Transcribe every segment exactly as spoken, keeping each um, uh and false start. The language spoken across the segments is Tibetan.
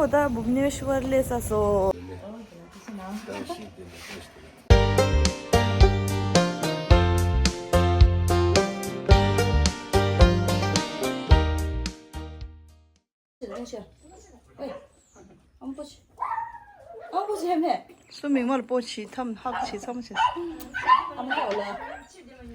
ད་བྷུབ་ནེ་ཤ་ཝར་སླེབས་ཚར་སོང་། སུ་མིག་དམར་པོ་བྱེད་ཐམ་ཧག་བྱེད་ཚམ་བྱེད། ཨ་མ་ལོ་ལོ།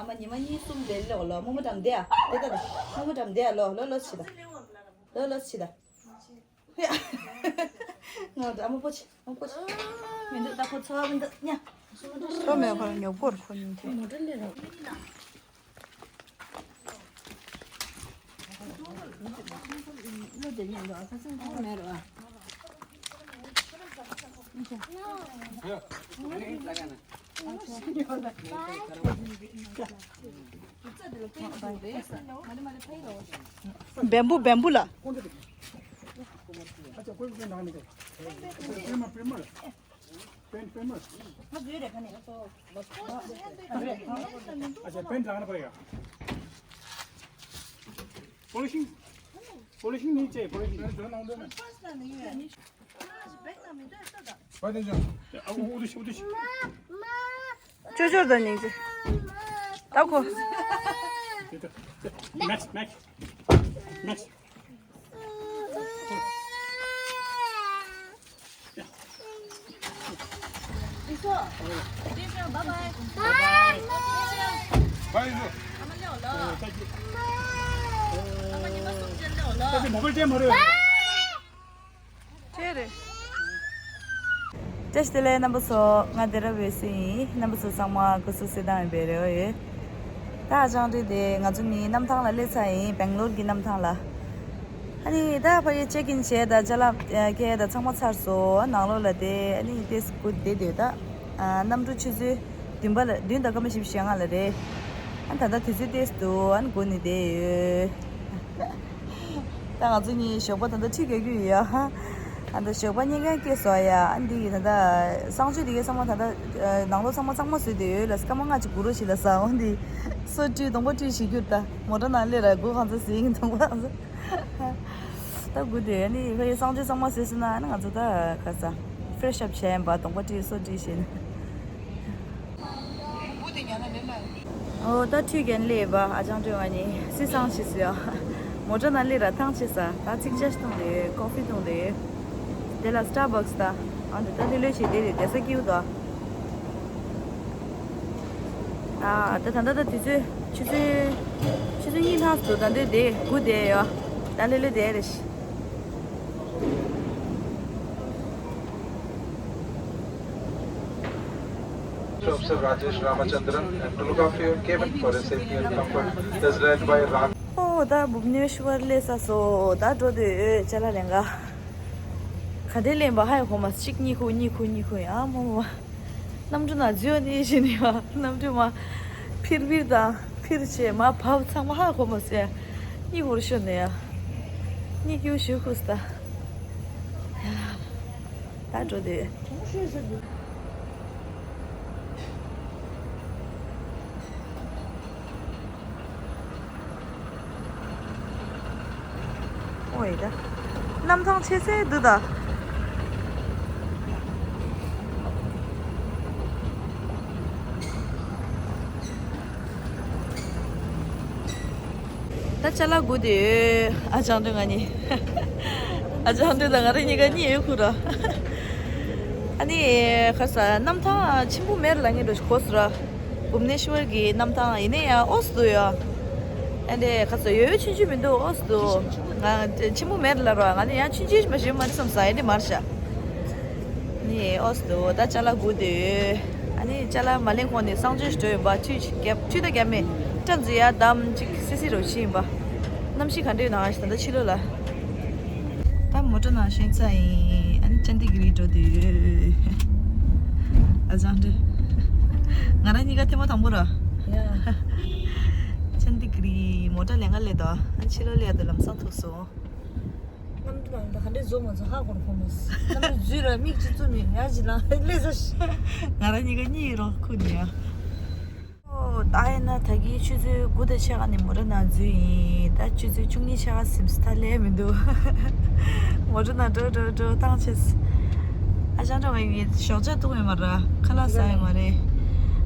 ཨ་མ་ཉི་མ་གཉིས་གསུམ་རེད་ལོ་ལོ། རྨོ་མོ་འགྲམ་བསྡད་ཨ། དེ་ལྟ་ལོ། རྨོ་མོ་འགྲམ་བསྡད་ཨ་ལོ་ལོ་ལོ་བྱེད་ད། ལོ་ལོ་བྱེད་ད། ང་ཨ་མ་པོ་ཆེ་ཨ་མ་པོ་ཆེ། མི་འདུག་ད་ཁོ་ཚོ་མི་འདུག་ཉ། ཁོ་མེད་ཁོ་ཉོབ་པོར་ཁོ་ཉིན་ཐེ། བེམ་བུ་བེམ་བུ་ལ། Polishing, polishing नहीं चाहिए, polishing। ཅོ་ཅོར་དང་སྙིང་རྗེ། ད་ཁོ། Max, Max, Max. བཀྲ་ཤིས་བདེ་ལེགས་རྣམ་པ་ཚོ། ང་དེ་ར་བའི་སྲིད་ཡིན། རྣམ་པ་ཚོ་ཚང་མ་སྐུ་གཟུགས་གསལ་ཐང་ཡིན་པའི་རེ་བ་ཡོད། ད་ཨ་ཅང་རེད་དེ། ང་ཚོ་ནི་གནམ་ཐང་ལ་སླེབས་ཚར་ཡིན། སྦེང་ལོར་གྱི་གནམ་ཐང་ལ། ཨ་ནི་ད་ཕ་གི་ཅེག་ཨིན་བྱས་ད་ཅ་ལག་ཁྱེར་ད་ཚང་མ་ཚར་སོང་། ནང་ལོགས་ལ་དེ་ཨ་ནི་ཏེས་སྐུ་དེ་དེ་ད་གནམ་གྲུ་ཆུ་ཚོད་བདུན་པ་ལ་བདུན་དང་སྐར་མ་བཞི་བཅུ་ཞེ་ལྔ་ལ་རེད། ཨ་ད་ལྟ་དུས་ཚོད་ཏེས་འདུག་ཨ་ནི་སྒུག་ནས་བསྡད་ཡོད། ད་ང་ཚོ་གཉིས་ཞོགས་པ་ད་ལྟ་ཁྲུས་རྒྱག་རྒྱུ་ཡོད་ཡ། ཨ་ད་ཞོགས་པ་བརྙན་འཕྲིན་སྐྱེལ་སོང་ཡ། ཨ་འདི་ཡི་ད་ལྟ་གསང་སྤྱོད་འདི་གའི་ཚང་མ་ད་ལྟ་ནང་ལོགས་ཚང་མ་གཙང་མ་བཟོས་བསྡད་ཡོད་ལ། སྐར་མ་ལྔ་ཅིག་སྒུག་རོགས་བྱེད་ལ་ཟ་འོང་འདི། སོ་བཀྲུས་གདོང་པ་བཀྲུས་བྱེད་རྒྱུར་ད་མོ་ཊ་ནང་སླེབས་ར་སྒུག་གང་ཚ་ཟིན་གདོང་པ་གང་ཚ། ད་སྒུག་བསྡད་ཡ་ནི་ཕ་གི་གསང་སྤྱོད་གཙང་མ་བཟོས་ཟིན་ན་ཨ་ནི་ང་ཚོ་ད་ག་ས་ཕེ་རེ་ཤི་ཨབ་བྱས་ཡིན་པ། གདོང་པ་བཀྲུས་སོ་བཀྲུས་བྱས་ནས། ཨོ་ད་ཁྲུས་གན་ལས་པ་ཨ་ཅང་སྤྲོད་ང་ནི་སི་སང་ཆི་སི་ཡ། མོ་ཊ་ནང་སླེབས་ར་ཐང་ཆི་ས། ད་ཚིག་ཅ་ཞིག་བཏུང་དེ་ཀོ་ཕི་བཏུང་དེ། དེ་ལ་སི་ཊར་བག་སི་ད། ཨ་འདི་ད་ལྷོད་ལྷོད་བྱེད་དེ་རེད། དེ་ས་སྐྱིད་པོ་ད། ཨ་ད་ད་ད་ད་དུས་ཚོད་ཆུ་ཚོད་ཆུ་ཚོད་གཉིས་ཐང་སུ་ད་འདོད་དེ་སྒུག་དེ་ཡ། ད་ལྷོད་ལྷོད་དེ་རེད། Officer Rajesh Ramachandran and to look after your cabin for your safety and comfort is led by Ram. ཨོ་ད་བྷུབ་ནེ་ཤ་ཝར་སླེབས་ཚར་སོང་། ད་འགྲོ་འདོད་ཡོད་ཅ་ལག་ལེན་ག་ག་འདྲས་ལེན་པ་ཧ་ཡ་གོ་མ། གཅིག་གཉིས་ཁུག་གཉིས་ཁུག་གཉིས་ཁུག་ཡ་མོ་མོ། གནམ་གྲུ་ནང་འཛུལ་ནས་བཞིན་ཡ། གནམ་གྲུ་མ་ཕིར་ཕིར་དང་ཕིར་བྱས་མ་བབས་ཚང་མ་ཧ་གོ་མ་སོང་ཡ། གཉིད་ཁུག་ཤོར་ནས་ཡ། གཉིད་ཁུག་ཤོར་ཁུག་སོང་ད། ད་འགྲོ་འདོད། ཨོ་ཡ་ད། གནམ་ཐང་ཆེ་སའི་འདུག་ད། ད་ཅ་ལག་སྒུག་དེ་ཡོད། ཨ་ཅང་དུ་ང་གཉིས། ཨ་ཅང་དུ་དང་ང་རང་གཉིས་ཀ་གཉིད་ཡོད་ཁུག་ར། ཨ་ནི་ཁ་ས་གནམ་ཐང་ཆེན་པོ་མེད་ལ་ངེད་འགྲོ་ཞིག་གོ་སོང་ར། བྷུབ་ནེ་ཤ་ཝར་གྱི་གནམ་ཐང་ཡིན་ནའི་ཡང་ཨོ་སི་འདུག་ཡ། ཨ་འདྲས་ཁ་ས་ཡོད་ཆུང་ཆུང་མི་འདུག་ཨོ་སི་འདུག་ང་ཆེན་པོ་མེད་ལ་ར། ང་ནི་ཡང་ཆུང་ཆུང་ཞིག་མ་ཞིག་མ་རེད་བསམ་ས་ཡ་འདི་མར་ཤ། ནི་ཨོ་སི་འདུག་ད་ཅ་ལག་སྒུག་དེ་ཡོད། ཨ་ནི་ཅ་ལག་མ་ལེན་གོང་ནས་གསང་སྤྱོད་ཞིག་འགྲོ་ཡིན་པ། ཁྲུས་ཤིག་བརྒྱབ། ཁྲུས་ད་བརྒྱབ་མེད། སྐྲ་འཛུལ་ཡ་དམ་ཅིག་སི་སི་རོ་ཕྱི་ཡིན་པ། གནམ་གཤིས་ག་འདྲས་ཡོད་ན་ང་ཞིག་ད་ལྟ་ཕྱི་ལོགས་ལ། ད་མོ་ཊ་ནང་ཞོན་ཚར་ཡིན། ཨ་ནི་ཅན་ཏི་གི་རི་འགྲོ་དུས་ཡོད། ཨ་ཅང་འདྲི། ང་རང་གཉིས་ཀ་ཐེངས་མ་དང་པོ་ར། ཡ། ཅན་ཏི་གི་རི་མོ་ཊ་ལེན་ག་སླེབས་དོ། ཨ་ཕྱི་ལོགས་སླེབས་ཡ་དུ་ལམ་སང་ཐུག་སོང་། གནམ་གྲུ་ནང་ད་ག་འདྲས་བཟོ་མ་བཟོ་ཧ་གོ་ར་ཁོ་མོ། གནམ་གྲུ་འཛུལ་ར་མིག་ཅིག་བཙུམ་ཡིན་ཡ་ཅི་ལ་སླེབས་ས་ཤི། ང་རང་གཉིས་ཀ་གཉིད་རོགས་ཁུག་ནས་ཡ། ཨོ། ད་ཡིན་ན་ད་གིན་ཆུ་ཚོད་དགུ་དང་ཕྱེད་ཀ་ནས་མོ་ཊ་ནང་འཛུལ་ཡིན། ད་ཆུ་ཚོད་བཅུ་གཉིས་ཕྱེད་ཀ་ཟིན་སོང་། ད་སླེབས་མི་འདུག་མོ་ཊ་ནང་འགྲོ་འགྲོ་འགྲོ་བཏང་བྱས། ཨ་ཅང་ཀྲང་ངའི་ཞོགས་ཇ་བཏུང་ཡོད་མ་རེད། ཁ་ལག་ཟ་ཡོད་མ་རེད།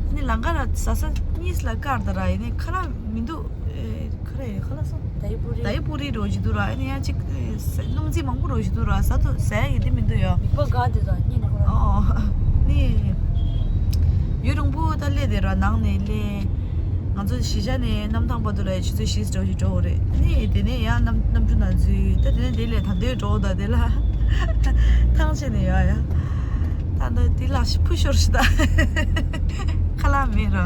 ཨ་ནི་ལམ་ཁ་ལ་ཟ་ས་གཉིས་ལ་བཀག་ད་ར། ཡིན་ནའི་ཁ་ལག་མི་འདུག་ཨེ། ཁ་ལག་ཡོད། ཁ་ལག་སོང་། ད་ཡི་པུ་རི། ད་ཡི་པུ་རི་འདྲ་བོ་ཞིག་འདུག་ར། ཨ་ནི་ཡང་ཅིག་ཨེ། སྣུམ་རྩི་མང་པོ་འདྲ་བོ་ཞིག་འདུག་ར། ཟ་དུ་ཟ་ཡ་ཡོད་དེ་མི་འདུག་ཡ། མི་པ་ག་དེ་ད་གཉིས་ནས་ཁོ་ར། ཨོ་ནི་ཡུན་རིང་པོ་ད་སླེབས་དེ་ར། ནང་ནས་སླེབས། ང་ཚོ་གཞིས་ཆགས་ནས་གནམ་ཐང་བར་དུ་ལ་ཆུ་ཚོད་བཞི་འདྲ་བོ་ཞིག་འགྲོ་དགོས་རེད། ཨ་ནི་དེ་ནས་ཡང་གནམ་གནམ་གྲུ་ནང་འཛུལ། ད་དེ་ནས་དེ་ལས་ད་འདོད་འགྲོ་ད་དེ་ལ་ཐང་ཆད་ནས་ཡོད་ཡ། ད་ད་དེ་ལ་ཕུ་ཤོར་ཤི་ད། ཁ་ལག་མེད་ར།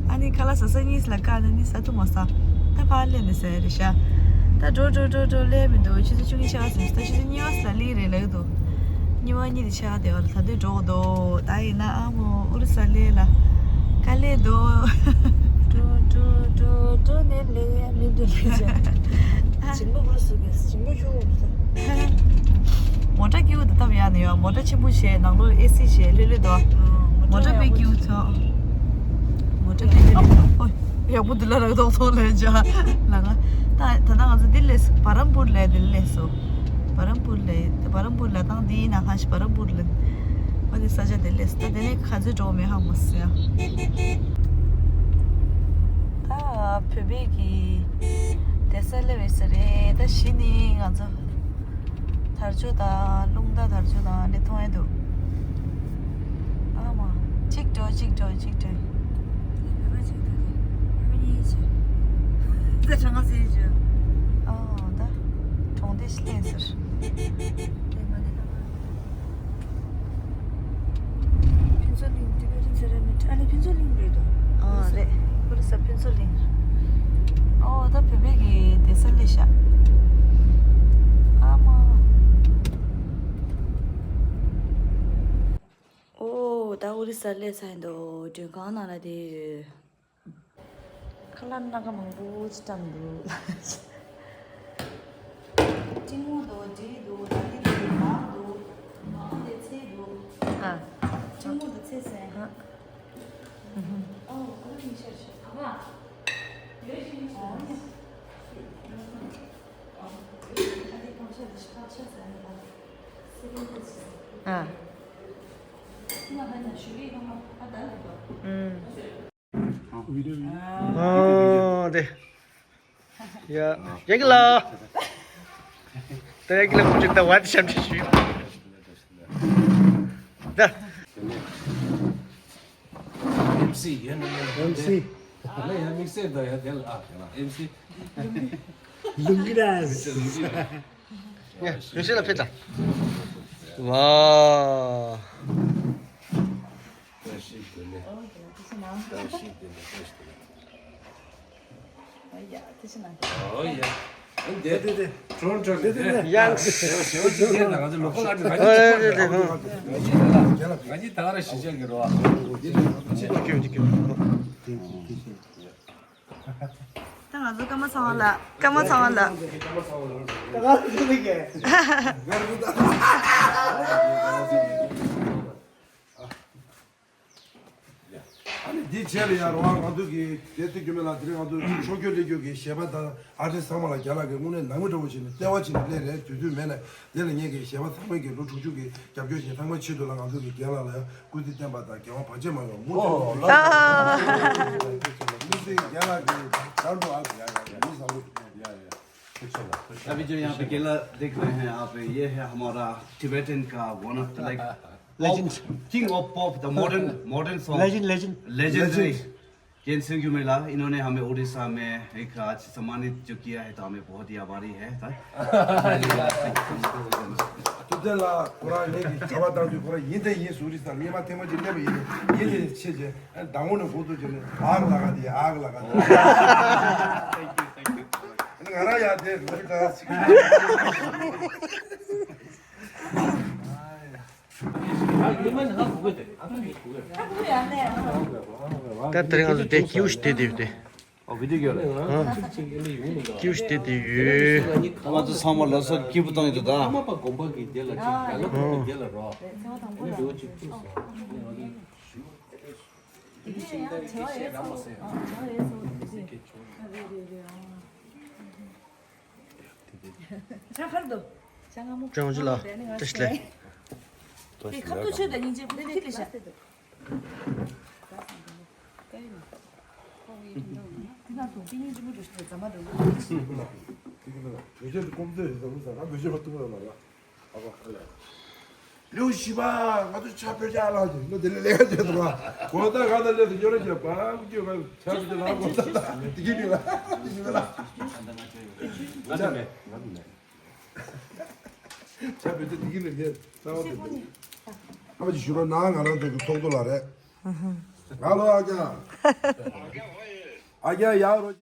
ཨ་ནི་ཁ་ལག་ཟ་ས་གཉིས་ལ་བཀག་ན་ནི་ཟ་ཐུབ་མ་སོང་། ད་ཕར་སླེབས་ནས་ཟ་ཡ་རེད་ཤག་ད་འགྲོ་འགྲོ་འགྲོ་འགྲོ་སླེབས་མི་འདུག་ཆུ་ཚོད་བཅུ་གཉིས་ཕྱེད་ཀ་ཟིན། ད་ཆུ་ཚོད་གཉིས་པ་ཟ་ལི་རེད་ལབ་འདུག་གཉིས་པ་གཉིས་དེ་ཕྱེད་ཀ་དེ་བར་ལ་ད་དུང་འགྲོ་དགོས་འདུག་ད་ཡིན་ན་ཨ་མོ་ཨུ་རུ་ས་ལེ་ལ་དཀའ་ལས་འདུག་འགྲོ་འགྲོ་འགྲོ་འགྲོ་ནས་ལེ་མི་འདུག་ལེ་བྱ། ཞིང་པ་ཨུ་རུ་སུ་གི་ཞིང་པ་ཁྱོད་ཨུ་རུ་ས། མོ་ཊ་སྐྱིད་པོ་འདུག་སྟབས་ཡག་ནས་ཡོད། མོ་ཊ་ཆེན་པོ་བྱས། ནང་ལོགས་ཨེ་སི་བྱས། ལྷོད་ལྷོད་འདུག་མོ་ཊ་དཔེ་སྐྱིད་པོ་ཚོ། མོ་ཊ་དཔེ་ལྷོད་ལྷོད། ཨོ། ཡག་པོ་འདུག་ལ་རག་ཐོག་ཐོག་ལས་འཇགས་ལ་ང་། ད་ད་ལྟ་ང་ཚོ་འདི་སླེབས་སོང་། བ་རམ་པུར་ལ་འདི་སླེབས་སོང་། བ་རམ་པུར་ལ་བ་རམ་པུར་ལ་དང་འདི་ཡིན་ན་ཧ་ཤི་བ་རམ་པུར་ལ། ཨོ་དེ་ས་ཆ་དེ་སླེབས་སོང་། ད་དེ་ནས་ག་ཚོད་འགྲོ་མེད་ཧ་མ་སི་ཡ། ད་བོད་པའི་གི་བསྡད་ས་སླེབས་ཡོད་ས་རེད། ད་གཞི་ནས་ང་ཚོ། དར་ལྕོག་དང་རླུང་རྟ་དར་ལྕོག་དང་ལེ་མཐོང་ཡ་འདུག་ཨ་མ། གཅིག་འགྲོ་གཅིག་འགྲོ་གཅིག་འགྲོ། ཨ་ད་གྲོང་སྡེ་ཞིག་སླེབས་ཟེར། ཕུན་ཚོགས་གླིང་། ཊི་བེ་ཊན་སེ་ར་མིག་ཊི། ཨ་ནི་ཕུན་ཚོགས་གླིང་རེད་དོ། ཨ་རེད། ཨོ་རི་ས་ཕུན་ཚོགས་གླིང་། ཨོ་ད་བོད་པའི་གི་བསྡད་ས་སླེབས་ཤག་ཨ་མ། ཨོ་ད་ཨོ་རི་ས་སླེབས་ཚར་ཡིན་དོ། མགྲོན་ཁང་ནང་ལ་བསྡད་ཡོད། ཁ་ལག་སྣ་ཁ་མང་པོ་ཅིག་བཀྲམ་འདུག་སྤྲིན་མོ་འདུག་འབྲས་འདུག་ད་ལི་འདུག་ལག་འདུག་མ་འོངས་པའི་ཚལ་འདུག་ཨ། སྤྲིན་མོ་འདུག་ཚལ་ཟེར། ཨ། ཨོ་ཨོ་རི་མི་ཤར་ཤར་ག་པ། ཡོད་ཤིང་ཨོ་ཡ། ཨ་ལི་ཕམ་ཤ་འདི་ཤ་ཕག་ཤ་ཟ་ནི་ལ་སེ་རིང་འདི་ཟ། ཨ། ང་ཧ་ན་ཞུ་ཡི་ང་ཧ་ད་ལ་འདུག་ཨུམ། ཨོ་དེ། ཡ། ཡ་གི་ལ། ད་ཡ་གི་ལ་ཁུ་ཅིག་ད་བ་དེ་ཤམ་ཅིག་ཞུ། ད། ཨེམ་སི་ཡོད་ན་ཡོད་ན། ཨེམ་སི། ད་ལ་ཡ་དམིགས་བསལ་ད་ཡ་དེ་ལ་ཨ་དེ་ལ་ཨེམ་སི། ལུང་གི་ར། ལུང་གི་ར། ཡ་ཡོད་ཤེས་ལ་ཕེབས་དང་། ཝ། བཀྲ་ཤིས་བདེ་ལེགས། བཀྲ་ཤིས་བདེ་ལེགས། བཀྲ་ཤིས་བདེ་ལེགས། ཨོ་ཡ། དེ་དེ་དེ། གྲོང་གྲོང་དེ་དེ་དེ། ཡང་། ཞེའོ་ཞེའོ་ཅི་དེ་ང་ཚོ་ལོ་ཀལ་ཨར་ཊི་ང་ཅི་ཨོ་དེ་དེ་དེ། ང་ཅི་ད་ག་ར་ཞི་བྱ་གི་རོ། དེ་དེ་དེ། ཀྱོ་ཀྱོ་ཀྱོ། ད་ང་ཚོ་ཀརྨ་ཚང་བ་ལགས། ཀརྨ་ཚང་བ་ལགས། ད་ག་ར་ཞི་བྱ་གི། ཨ་ནི་འདི་བྱས་ལ་ཡ་རོ། ང་ཚོ་གི་དེ་ཚོ་རྒྱུ་མེད་ལ། དེ་རིང་ང་ཚོ་ཕྱོགས་བསྐྱོད་སླེབས་རྒྱུ་གི་གཞས་པ་དང་ཨར་ཊིསི་ཚང་མ་ལ་རྒན་ལགས་ཀྱིས་དངོས་གནས་ནང་མི་འདྲ་བོ་བྱས་ནས་ལྟེ་བ་བྱས་ནས་སླེབས་རེད། དུས་ཚོད་མེད་ན་དེ་ལ་ངེད་ཀྱི་གཞས་པ་ཚང་མ་གི་ལོ་དྲུག་ཅུ་གི་རྒྱབ་སྐྱོར་བྱས། ཚང་མ་ཆེད་དུ་ལ་ང་ཚོ་གི་རྒན་ལགས་ལ་ཡང་སྐུ་ཚེ་བརྟན་པ་དང་རྒྱལ་བ་བར་ཆད་མ་ཡོང་མུ་མཐུད་ལ་དམིགས་བསལ་རྒན་ལགས་ཀྱི་དར་འགྲོ་ཨ། ཡ་ཡ་ཡ། མི་བཟང་པོ། ཡ་ཡ། अभी जो यहाँ पे केला देख रहे हैं आप, ये है हमारा टिबेटन का one of the like legend, king of pop, the modern, modern song. Legend, legend. Legendary. ज्ञान सिंह गुमेला, इन्होंने हमें उड़ीसा में एक आज सम्मानित जो किया है, तो हमें बहुत ही आभारी है, सर। དུ་དེ་ལ་ཁོ་རང་ངེད་ཀྱི་བྱ་བ་བཏང་དུས་ཁོ་རང་ཡིན་དེ་ཡིན་ཟུར་རི་སར་སྙེ་མ་ཐེངས་མ་གཅིག་སླེབས་པ་ཡིན། ཡིན་དེ་ཆེ་ཆེ་མདང་དགོང་ནས་འགོ་ཐུག་ཅེ་ནས་ཨག་ལ་ག་དེ་ཨག་ལ་ག་དེ། ང་རང་ཡ་དེ་ལོ་ད་ཅིག་ད་དེ་རིང་ང་ཚོ་དེ་ཀིའུ་ཤི་དེ་དེ་དེ། ཨོ་བི་ཌི་ཡོ་ལ། ཨ། ཀིའུ་ཤི་དེ་དེ་ཡོད། ང་ཚོ་ཚང་མ་ལ་སོགས་སྐྱིད་པོ་བཏང་ཡོད་དོ་ད། ཨ་མ་པ་དགོན་པ་གི་དེ་ལ་ཅིག་ག་ལ་དགོན་པ་དེ་ལ་རོ། ཨ་ནི་འདྲ་བོ་ཅིག་ཐུག་སོང་། དེ་ཡང་བྱ་བ་ཡོད་ཚོ། ཨ། བྱ་བ་ཡོད་ཚོ་དེ་རེད། ཨ། རེད་རེད་རེད། ཨ། ཅང་ཁར་དུ། ཅང་ང་མོ། ཅང་ཅི་ལ། བཀྲ་ཤིས་བདེ་ལེགས། དེ་ཁ་ཐུག་ཆོས་དང་སྙིང་རྗེ་ཁུ་ཐིག་ལེ་ཤ། དེ་ན་དུ་པི་ཉིན་ཅི་མོ་འགྲོ་ཤི་ཛ་མ་འགྲོ། དེ་ན་དུ་ཀོམ་ཚོས་ཟ་མོ་ཟ་ང་བེ་ཤ་བ་ཏུ་མ་ལ། ལེའུ་བཞི་པ། ང་ཚོ་ཕྱག་བོད་ཅག་ལགས་ཀྱིས་ལོ་དེ་ལས་ལས་ཀ་བྱས་འདུག་ག་གོ་ད་ག་ད་ལས་དུ་ཉོ་ར་བྱས་པ་ཀུ་ཅོ་ག་ཕྱག་བོད་ཅག་ལགས་གོ་ད་ད་དེ་གི་མི་ལ་དེ་གི་མི་ལ། ང་ཚོ་མེད། ང་ཚོ་མེད། ཕྱག་བོད་ཅག་དེ་གི་མི་ངས་རྩ་བ་དེ་འདུག་ཨ་མ་ཅིག་ཞུ་རོགས་གནང་། ང་རང་ཚོ་གི་ཚོགས་གཙོ་ལགས་རེད། ང་ལོ་ཨ་ཀྱང་ཨ་ཀྱང་ཡག་རོ།